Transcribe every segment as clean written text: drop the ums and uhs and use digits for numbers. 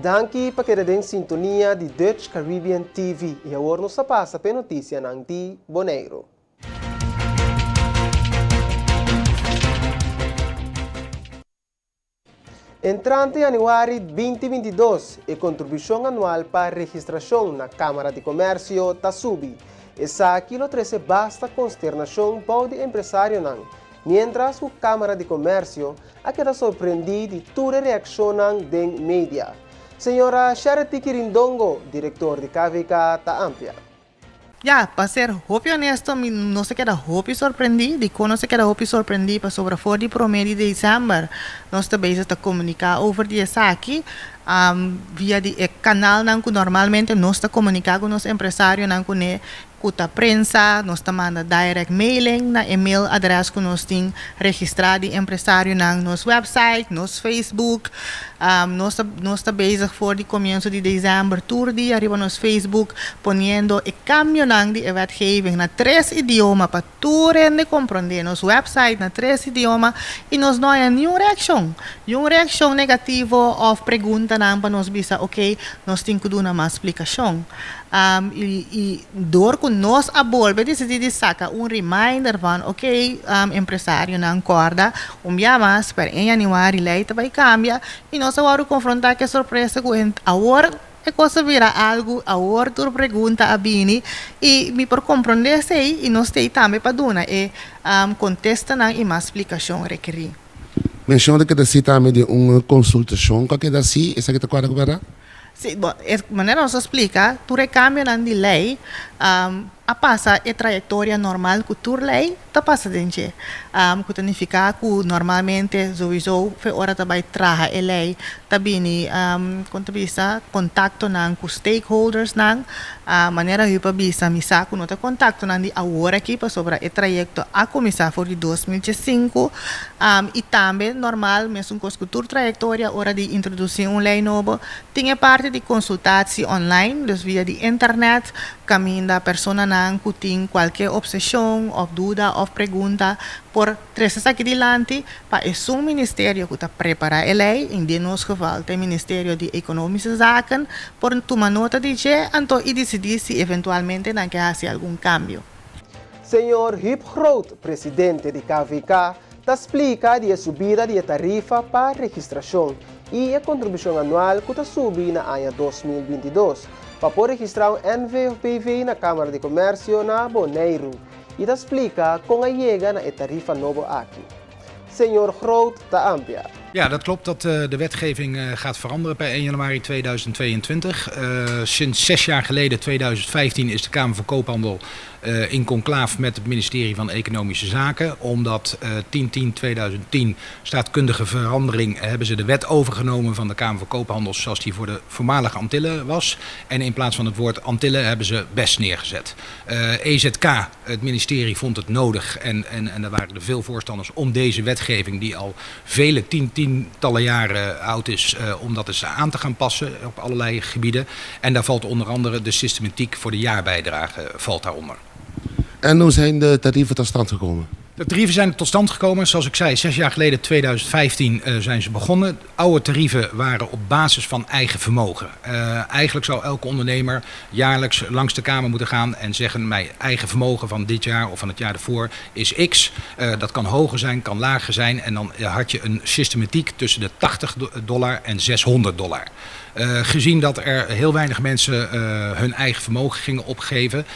Danki pa keda den sintonia di Dutch Caribbean TV y awor nos ta pasa p'e noticianan di Boneiru. Entrante yanüari 2022, e kontribushon anual pa registrashon na Kámara di Komèrsio ta subi. Esaki lo trese basta konsternashon bou di empresarionan, miéntras ku Kámara di Komèrsio a keda sorprendí di tur e reakshonnan den media. Señora Charity Kirindongo, direktor di KVK, ta amplia. Ya, pa ser hopi honesto, mi no sa keda hopi sorprendí. Dikon nos a keda hopi sorprendí? Pasobra for di promé di desèmber nos ta bezig ta komuniká over di esaki via di e kanalnan ku normalmente nos ta komuniká ku nos empresarionan kuné, ku ta prensa, nos ta manda direct mailing na e mail adrès ku nos tin registrá di empresarionan, nos website, nos Facebook. Nos ta nos ta bezig for di komienso di desèmber tur dia riba nos Facebook poniendo e kambionan di e wetgeving na tres idioma pa tur hende komprondé. Nos website na tres idioma i nos no haña niun reakshon, niun reakshon negativo òf preguntanan pa nos bisa oke nos tin ku duna mas splikashon. I i dor ku nos a bolbe disidí di saka un reminder van oke empresarionan kòrda Un bia mas, per e yanüari lei ta bai kambia i nos a wòrdu konfrontá ku e sorpresa ku awor e kos a bira algu, awor tur pregunta a bini i mi por komprondé esei i nos t'ei tambe pa duna e kontestanan i mas splikashon rekerí. Menshon ta keda si tambe di un konsultashon ku a keda si, esaki ta kuadra ku bèrdat? Sí, bo, e manera nos a splika, tur e kambionan di lei a pasa e trayektoria normal ku tur lei ta pasa den dje, ku ta nifiká ku normalmente souiso fe ora ta bai traha e lei ta bini kon ta bisa kontaktonan ku stakeholdersnan, manera Huub a bisa mi sa ku no ta kontaktonan di awor aki pasobra e trayekto a kuminsá for di 2005 i tambe normal mesun kos ku tur trayektoria ora di introdusí un lei nobo Tin e parti di konsultatie online, dus via di internet, kaminda personanan ku tin kualke opseshon òf duda òf pregunta por trese esaki dilanti pa esun ministerio ku ta prepará e lei, in den nos geval ta e Ministerio di Economische Zaken, por tuma nota di dje anto i disidí si eventualmente nan ke hasi algun kambio. Señor Huub Groot, presidente di KVK, ta splika di e subida di e tarifa pa registrashon i e kontribushon anual ku ta subi na aña 2022 pa por registrá un NV òf BV na Kámara di Komèrsio na Boneiru i ta splika kon a yega na e tarifa nobo aki. Señor Groot ta amplia. Ja, dat klopt dat de wetgeving gaat veranderen per 1 januari 2022. Sinds 6 jaar geleden, 2015, is de Kamer van Koophandel in conclaaf met het ministerie van Economische Zaken. Omdat 10-10-2010 staatkundige verandering hebben ze de wet overgenomen van de Kamer van Koophandel zoals die voor de voormalige Antillen was. En in plaats van het woord Antillen hebben ze BES neergezet. EZK, het ministerie, vond het nodig en, en, en er waren er veel voorstanders om deze wetgeving die al vele tientallen jaren oud is, om dat eens aan te gaan passen op allerlei gebieden. En daar valt onder andere de systematiek voor de jaarbijdrage valt daaronder. En hoe zijn de tarieven tot stand gekomen? De tarieven zijn tot stand gekomen, zoals ik zei, 6 jaar geleden, 2015, zijn ze begonnen. Oude tarieven waren op basis van eigen vermogen. Eigenlijk zou elke ondernemer jaarlijks langs de Kamer moeten gaan en zeggen: mijn eigen vermogen van dit jaar of van het jaar ervoor is X. Dat kan hoger zijn, kan lager zijn. En dan had je een systematiek tussen de $80 en $600. Gezien dat er heel weinig mensen hun eigen vermogen gingen opgeven,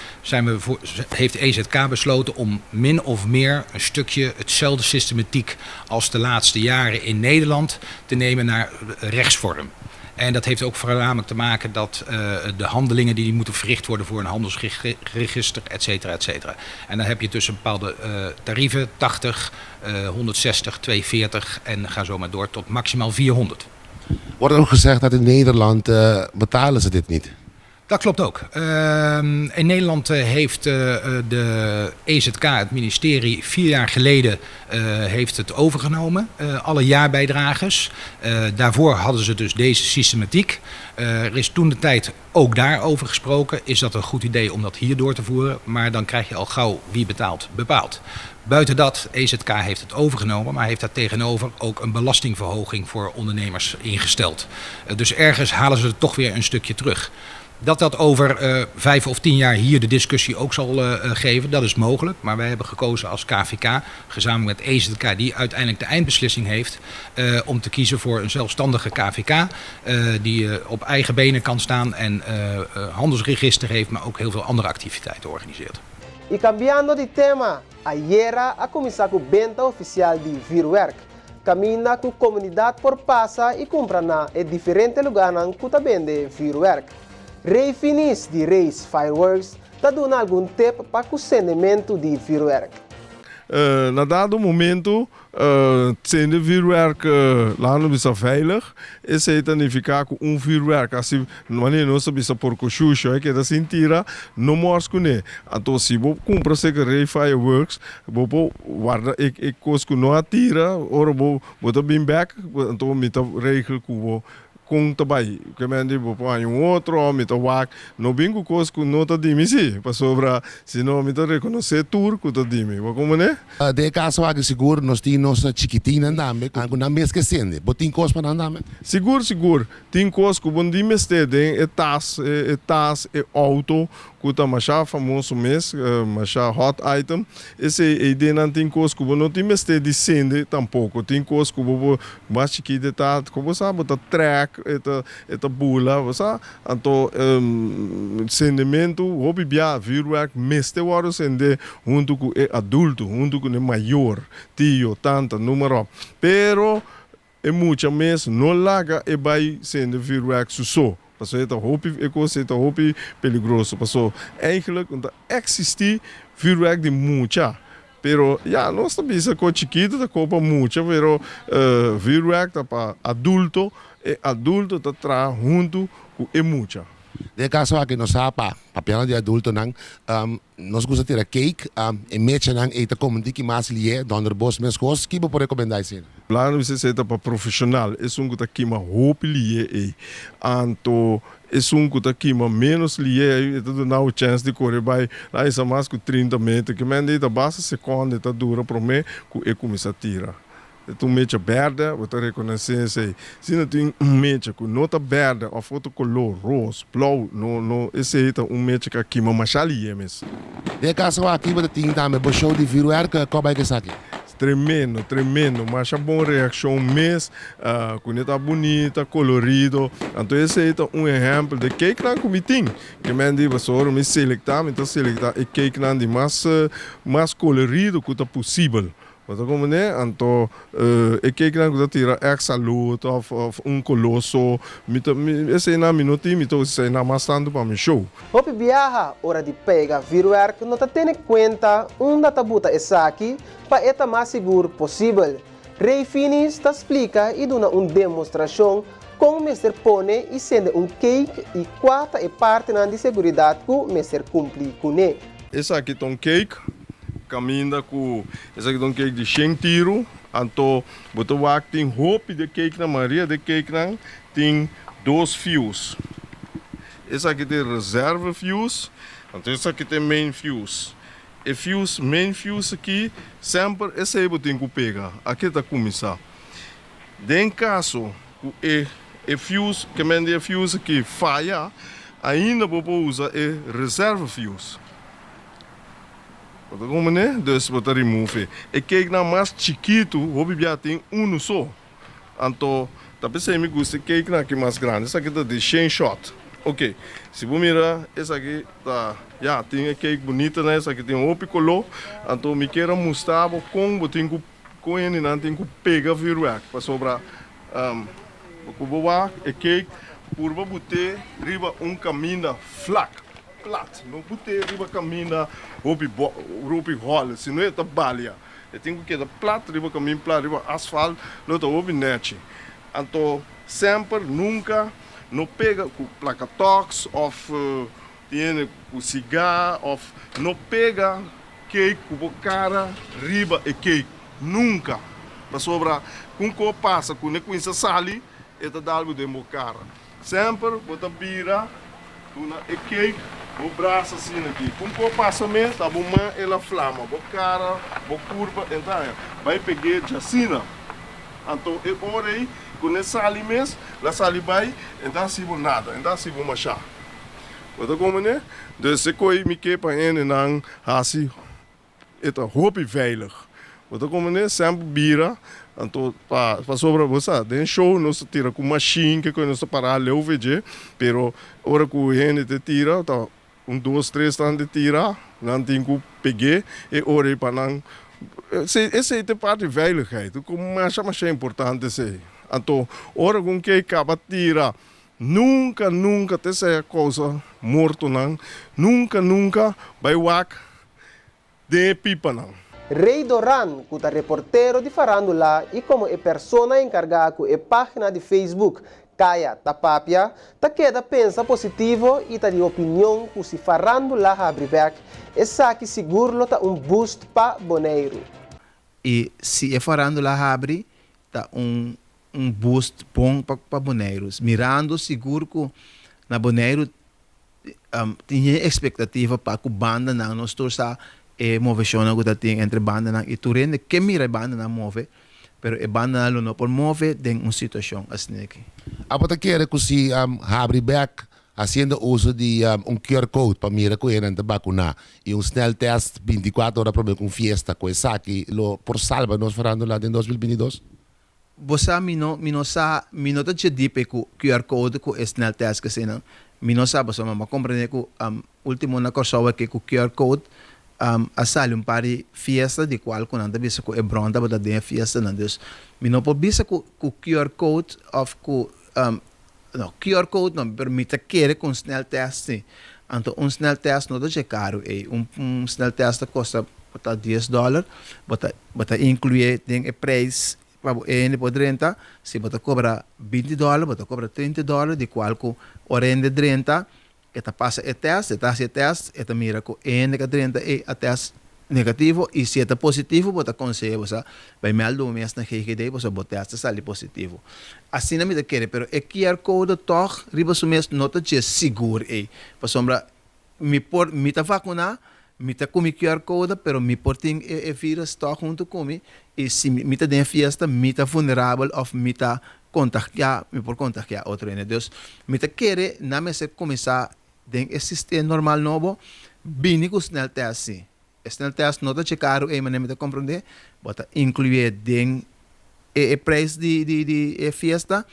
heeft EZK besloten om min of meer een stukje hetzelfde systematiek als de laatste jaren in Nederland te nemen naar rechtsvorm. En dat heeft ook voornamelijk te maken dat de handelingen die moeten verricht worden voor een handelsregister, et cetera, et cetera. En dan heb je tussen bepaalde tarieven, 80, 160, 240 en ga zo maar door tot maximaal 400. Wordt ook gezegd dat in Nederland betalen ze dit niet? Dat klopt ook. In Nederland heeft de EZK, het ministerie, 4 jaar geleden heeft het overgenomen. Alle jaarbijdrages. Daarvoor hadden ze dus deze systematiek. Er is toen de tijd ook daarover gesproken. Is dat een goed idee om dat hier door te voeren? Maar dan krijg je al gauw wie betaalt, bepaalt. Buiten dat, EZK heeft het overgenomen, maar heeft daar tegenover ook een belastingverhoging voor ondernemers ingesteld. Dus ergens halen ze het toch weer een stukje terug. Dat dat over 5 of 10 jaar hier de discussie ook zal geven, dat is mogelijk. Maar wij hebben gekozen als KVK, gezamenlijk met EZK, die uiteindelijk de eindbeslissing heeft, om te kiezen voor een zelfstandige KVK, die op eigen benen kan staan en handelsregister heeft, maar ook heel veel andere activiteiten organiseert. I kambiando di tema, ayera a kuminsá ku benta ofisial di vuurwerk. Kaminda ku komunidat por pasa i kumpra na e diferente lugánan ku ta bende vuurwerk. Ray Finis di Race Fireworks ta duna algun tip pa sendementu di vuurwerk. Na dado momento, sende vuurwerk laga nos bisa veilig, esei ta nifiká ku un vuurwerk, asina, manera nos bisa porko shusho, ku ta sin tira, no mors kuné. Anto, si bo kumpra serka Ray Fireworks, bo por warda e kos ku no a tira, ora bo bo ta bin back, anto mi ta regel ku bo kon ta bai, ke men di bo por un otro, mi ta wak, no bin ku kos ku no ta di mi si, pasobra, sino mi ta rekonosé tur ku ta di mi, bo komprondé? Den kaso aki sigur nos tin nos chikitinnan tambe, ku nan mes ke sende. Bo tin kos pa nan tambe? Sigur, sigur. Tin kos ku bo no tin mester den e tas, e tas, e outo, ku ta masha famoso mes, masha hot item. Esei ei den nan tin kos ku bo no tin mester di sende tampoko. Tin kos ku bo mas chikitu ta, ku bo sa, bo ta trek, e ta bula, bo sa. Anto, sendementu, hopi bia, vuurwerk, mester wòrdu sende huntu ku e adulto, huntu ku e mayor, tio, tanta, noem maar op. Pero, e mucha mes no laga e bai sende vuurwerk su so. Paso e ta hopi e kos ta hopi peligroso. Paso eigenlijk no ta eksistí vuurwerk di mucha. Pero ja, nos ta bisa ku chikitu ta kopa mucha, pero vuurwerk ta pa adulto, e adulto ta traha huntu ku e mucha. Den kaso aki nos sa pa papiando di adultonan, nos gusta tira cake, e mechanan ei ta komo tiki mas lié, donderbos meskos, ki bo por rekomendá esei? Plano bisa ta pa profeshonal, esun ku ta kima hopi lié ei. Anto esun ku ta kima menos lié ei, ta duna un chance di kore bai la isa mas ku 30 meter, ke men ta basta sekonde ta dura promé ku e kuminsá tira. E un mecha bèrdè, bo ta rekonosé esei. Si no tin un mecha ku no ta bèrdè òf otro koló, ros, blou, no, no, esei ta un mecha ku kima masha lié mes. Den kaso aki bo tin tambe bo show di vuurwerk, kon bai ku esaki? Tremendo, tremendo. Masha bon reakshon mes, ku ta bunita, kolorido. Anto esei ta un ehèmpel di cake nan ku mi tin. Ke men di basoro mi selektá, mi ta selektá e cake nan di mas mas kolorido ku ta posibel. Bo ta komprondé? Anto e cake nan ku ta tira echt salud òf un koloso, mi ta esei nan mi no tin, mi ta usa esei nan mas tantu pa mi show. Hopi biaha, ora di pega vuurwerk no ta tene kuenta unda ta buta esaki pa e ta mas sigur posibel. Ray Finis ta splika i duna un demostrashon kon mester pone i sende un cake i kua ta e partinan di seguridat ku mester kumpli kuné. Esaki ta un cake, kaminda ku esaki ta un cake di 100 tiru, anto bo ta wak tin hopi di cake nan, mayoria di cake nan tin dos fuse. Esaki tin reserve fuse, anto esaki tin main fuse. E fuse, main fuse aki, semper esei bo tin ku pega. Aki ta kuminsá. Den kaso ku e fuse, ke men di e fuse aki faya, ainda bo por usa e reserve fuse. Bo ta komprondé? Dus bo ta remove. E cake nan mas chikitu, hopi bia tin unu so. Anto, ta p'esei mi gusta e cake nan aki mas grandi. Esaki ta di 100 shot. Ok, si bo mira, esaki ta, ja, tin e cake bunita nan, esaki tin hopi koló. Anto mi ke mustra bo kon bo tin ku kon nan tin ku pega vuurwerk. Pasobra, ku bo wak e cake purba bot'é riba un kaminda vlak, plat. No bot'é riba kaminda hopi hopi hòl, sino e ta balia. E tin ku keda plat riba kaminda plat, riba asfalt, lo ta hopi nèchi. Anto semper, nunka. No pega ku plaka toks òf tin hende ku sigá òf no pega cake ku bo kara riba e cake nunka pasobra kun ko pasa ku ne kuminsa sali e ta dal bo den bo kara. Semper bo ta bira duna e cake bo brasa asina aki. Kun ko pasa mes ta bo man el a flama bo kara, bo kurpa e ta haña. Bai peg'é djasina. Anto e ora ei ku ne sali mes la sali bai e ta hasi bo nada, e ta hasi bo mashá. Bo ta komprendé? Dus e koi mi ke pa hendenan hasi E ta hopi veilig. Bo ta komprende? Semper bira, anto pa pasobra bo sa den show nos ta tira ku machine ke koe nos ta para leu fe dje, pero ora ku hende ta tira ta un dos tres nan ta tira, nan tin ku peg'é e ora ei pa nan esei ta e parti veiligheid ku masha masha importante esei. Anto ora ku un kei kaba tira nunka nunka ta esei a kousa mortonan, nunka nunka bai wak Den e pipanan. Rey Doran, ku ta reportero di farándula i komo e persona enkargá ku e página di Facebook Kaya ta Papia, ta keda pensa positivo i ta di opinion ku si farándula habri bèk, esaki sigur lo ta un boost pa Boneiru. I si e farándula habri, ta un un boost bon pa pa Boneiru. Mirando sigur ku na Boneiru Tin e expectativa pa cu bandanan, nos tur sa e movecionnan cu ta tin entre bandanan y tur hende ke mira e bandanan move, pero e bandanan lo no por move den un situacion asina aki. Abo ta kere cu si habri bek haciendo uso di un QR code pa mira cu hendenan ta bacuna y un snel test 24 ora prome cu un fiesta cu esaki lo por salba nos farandola den 2022? Bo sa mi no mi no sa mi no ta dje dip e ku QR code ku e snel test ke eseinan mi no sa pasobra mi a komprende ku ultimo na Kòrsou aki ku QR code a sali un par di fiesta di kual ku nan ta bisa ku e bron tabata den e fiestanan dus mi no por bisa ku ku QR code òf ku no QR code no pero mi ta kere ku un snel test si anto un snel test no ta dje karu ei un un snel test ta kosta por ta dies dòler bo ta bo ta inkluye den e prijs pa bo e hende por drenta, si bo ta kobra binti dòler bo ta kobra trinta dòler di kual ku ora e hende drenta e ta pasa e tèst, e ta hasi e tèst e ta mira ku e hende ku a drenta ei a tèst negativo i si e ta positivo bo ta konseh'é bo sa bai mèldu bo mes na GGD pasobra bo tèst a sali positivo. Asina mi ta kere pero e QR code tòg riba su mes no ta dje sigur ei pasobra Mi por, mi ta vakuná, mi ta ku mi QR code, pero mi por tin e e virus tòg huntu ku mi i si mi ta den e fiesta mi ta vulnerabel òf mi ta kontagiá, mi por kontagiá otro hende. Dus mi ta kere nan mester kuminsá den e sistema normal nobo bini ku sneltest si. E sneltest no ta dje karu ei manera mi ta komprondé, bo ta inkluye den e e prijs di di di e fiesta.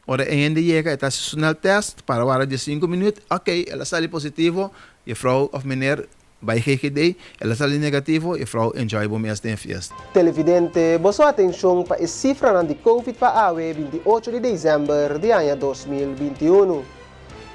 Ora e hende yega e ta hasi su sneltest, para wara diesinku minuut, ok, el a sali positivo, jefrouw of meneer bai GGD, el a sali negativo, jefrouw enjoy bo mes den e fiesta. Televidente, boso atenshon pa e sifranan di Covid pa awe 28 di desèmber di aña 2021.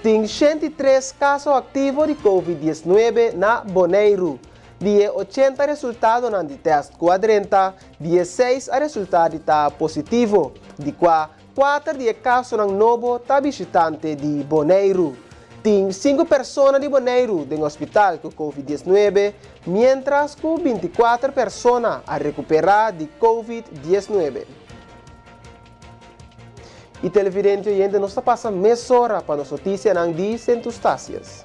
Tin 103 kaso aktivo di Covid 19 na Boneiru. Di e 80 resultadonan di tèst ku a drenta, 16 a resultá di ta positivo, di kua Kuater di e kasonan nobo ta bishitante di Boneiru. Tin sinku persona di Boneiru den hospital ku Covid 19, miéntras ku 24 persona a rekuperá di Covid 19. I televidente oyente nos ta pasa mesora pa nos notisianan di Sint Eustatius.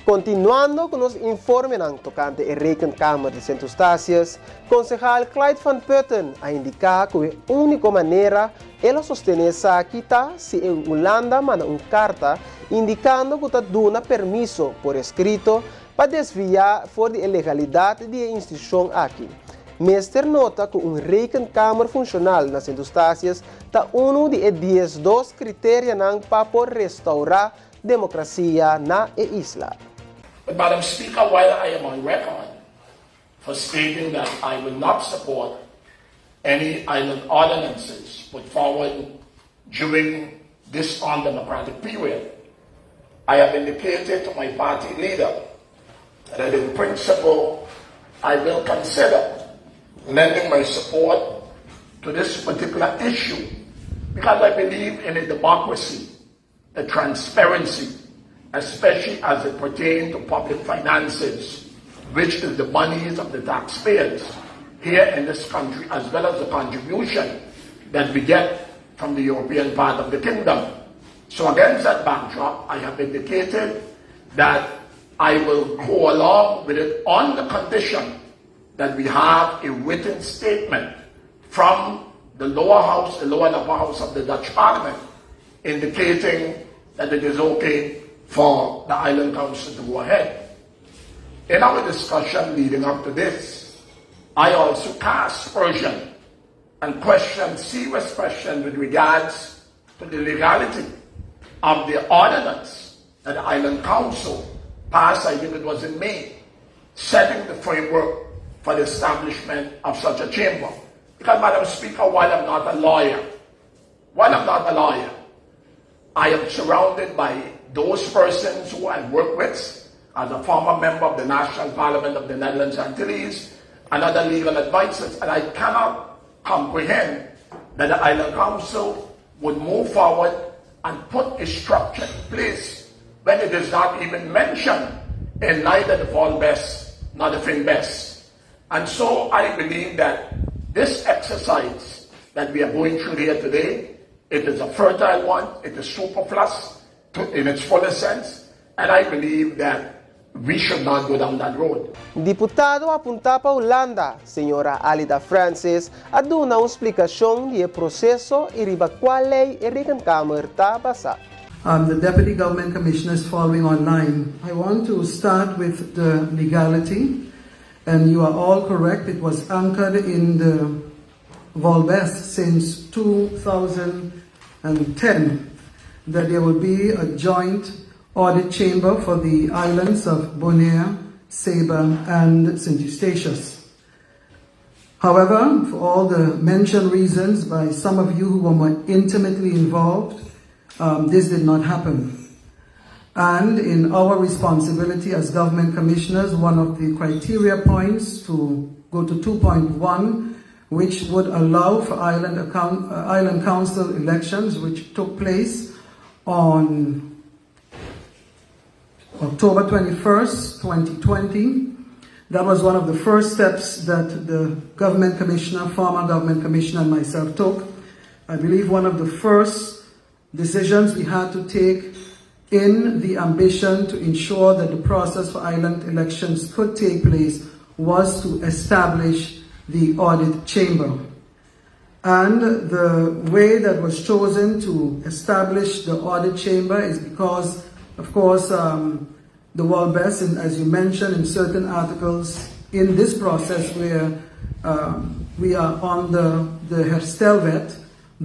Kontinuando ku nos informenan tokante e Rekenkamer di Sint Eustatius, konsehal Clyde van Putten a indiká ku e úniko manera el a sostené esaki ta si e Hulanda manda un karta indikando ku ta duna permiso por eskrito pa desviá for di e legalidat di e institushon aki. Mester nota ku un Rekenkamer funshonal na Sint Eustatius ta unu di e 12 kriterianan pa por restourá demokrasia na e isla. But Madam Speaker, while I am on record for stating that I will not support any island ordinances put forward during this undemocratic period, I have indicated to my party leader that in principle I will consider. Lending my support to this particular issue because I believe in a democracy, the transparency, especially as it pertains to public finances, which is the monies of the taxpayers here in this country, as well as the contribution that we get from the European part of the kingdom. So against that backdrop, I have indicated that I will go along with it on the condition that we have a written statement from the lower house, the lower and upper house of the Dutch Parliament, indicating that it is okay for the Island Council to go ahead. In our discussion leading up to this, I also cast aspersion and questioned serious questions with regards to the legality of the ordinance that the Island Council passed, I think it was in May, setting the framework for the establishment of such a chamber. Because, Madam Speaker, while I'm not a lawyer, while I'm not a lawyer, I am surrounded by those persons who I work with as a former member of the National Parliament of the Netherlands Antilles and other legal advisors, and I cannot comprehend that the Island Council would move forward and put a structure in place when it is not even mentioned in neither the VolBES nor the FinBES. And so I believe that this exercise that we are going through here today, it is a fertile one, it is superfluous in its fullest sense, and I believe that we should not go down that road. Diputado apuntá pa Hulanda, señora Alida Francis, a duna un splikashon di e proseso i riba kua lei e Rekenkamer ta basá. The Deputy Government Commissioner is following online. I want to start with the legality, and you are all correct. It was anchored in the VolBES since 2010 that there will be a joint audit chamber for the islands of Bonaire, Saba, and St. Eustatius. However, for all the mentioned reasons by some of you who were more intimately involved, this did not happen. And in our responsibility as government commissioners, one of the criteria points to go to 2.1, which would allow for island council elections, which took place on October 21st, 2020. That was one of the first steps that the government commissioner, former government commissioner, and myself took. I believe one of the first decisions we had to take in the ambition to ensure that the process for island elections could take place was to establish the audit chamber. And the way that was chosen to establish the audit chamber is because, of course, the VolBES, and as you mentioned in certain articles in this process where we are on the Herstelwet,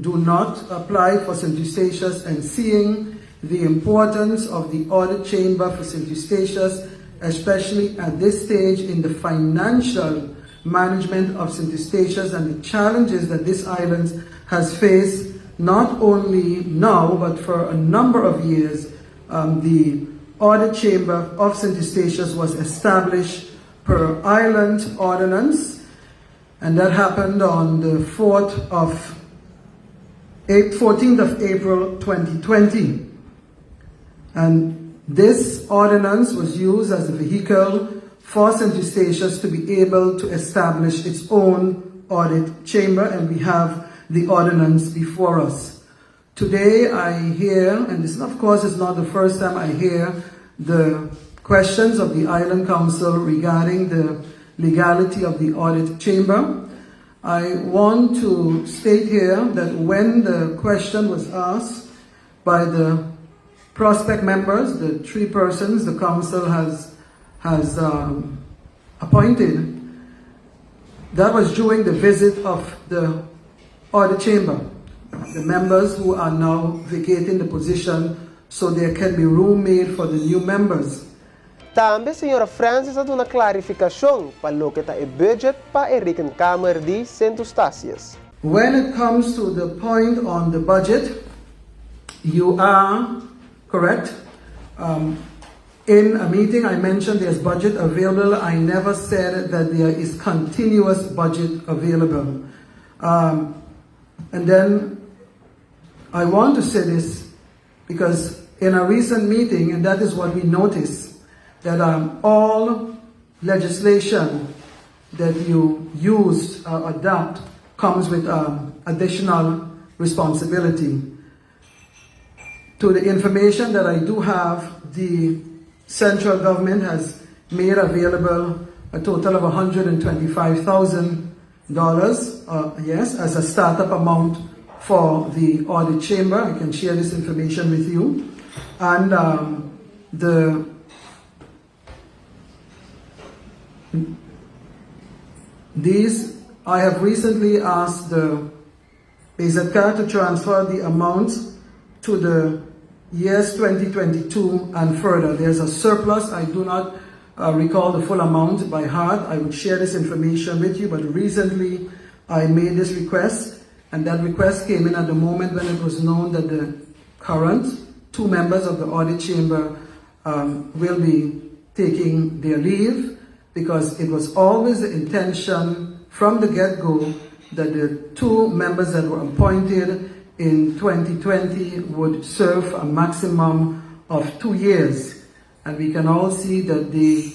do not apply for St. Eustatius, and seeing the importance of the audit chamber for St. Eustatius, especially at this stage in the financial management of St. Eustatius and the challenges that this island has faced, not only now, but for a number of years, the audit chamber of St. Eustatius was established per island ordinance, and that happened on the 4th of 14th of April 2020. And this ordinance was used as a vehicle for St. Eustatius to be able to establish its own audit chamber, and we have the ordinance before us. Today I hear, and this of course is not the first time I hear the questions of the Island Council regarding the legality of the audit chamber. I want to state here that when the question was asked by the prospect members, the three persons the council has appointed, that was during the visit of the audit chamber. The members who are now vacating the position so there can be room made for the new members. Tambe señora Francis a duna klarifikashon pa loke ta e budget pa e Rekenkamer di Sint Eustatius. When it comes to the point on the budget, you are correct. In a meeting, I mentioned there's budget available. I never said that there is continuous budget available. And then I want to say this because in a recent meeting, and that is what we noticed, that all legislation that you use, adopt, comes with additional responsibility. To the information that I do have, the central government has made available a total of $125,000, yes, as a startup amount for the audit chamber. I can share this information with you. And these, I have recently asked the BZK to transfer the amount to the years 2022 and further. There's a surplus. I do not recall the full amount by heart. I would share this information with you, but recently I made this request, and that request came in at the moment when it was known that the current two members of the audit chamber will be taking their leave, because it was always the intention from the get-go that the two members that were appointed in 2020 would serve a maximum of 2 years. And we can all see that they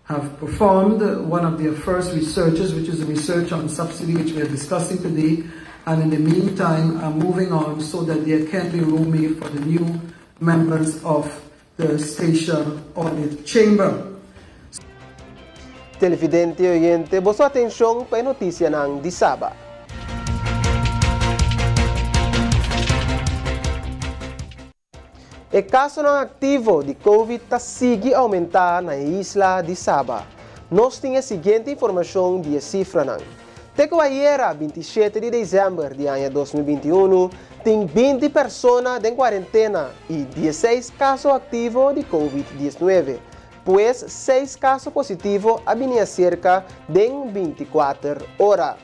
have performed one of their first researches, which is the research on subsidy, which we are discussing today. And in the meantime, are moving on so that there can be room made for the new members of the Statia Audit Chamber. Televidente oyente, boso atenshon pa e notisianan di Saba. E kasonan aktivo di COVID ta sigui oumentá na isla di Saba. Nos tin e siguiente informashon di sifranan. Te ku ayera, 27 di desèmber di aña 2021, tin 20 persona den kuarentena i 16 kaso aktivo di COVID-19. Pues 6 kaso positivo a bini aserka den 24 ora.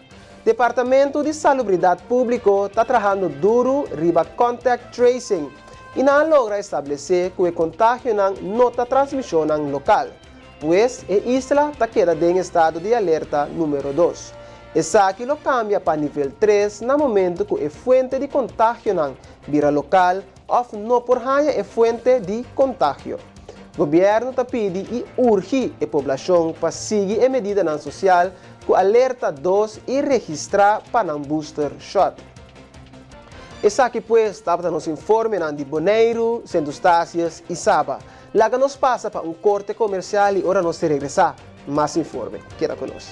Departamento di Salubridat Públiko ta trahando duru riba contact tracing i nan a logra establesé ku e kontagionan no ta transmishon lokal. Pues e isla ta keda den estado di alerta number 2. Esaki lo kambia pa nivel 3 na momento ku e fuente di kontagionan bira lokal òf no por haña e fuente di kontagio. Gobièrnu ta pidi i urgi e poblashon pa sigui e medidanan sosial ku alerta 2 i registrá pa nan booster shot. Esaki pues tabata nos informenan di Boneiru, Sint Eustatius i Saba. Laga nos pasa pa un korte komersial i ora nos regresá, mas informe. Keda ku nos.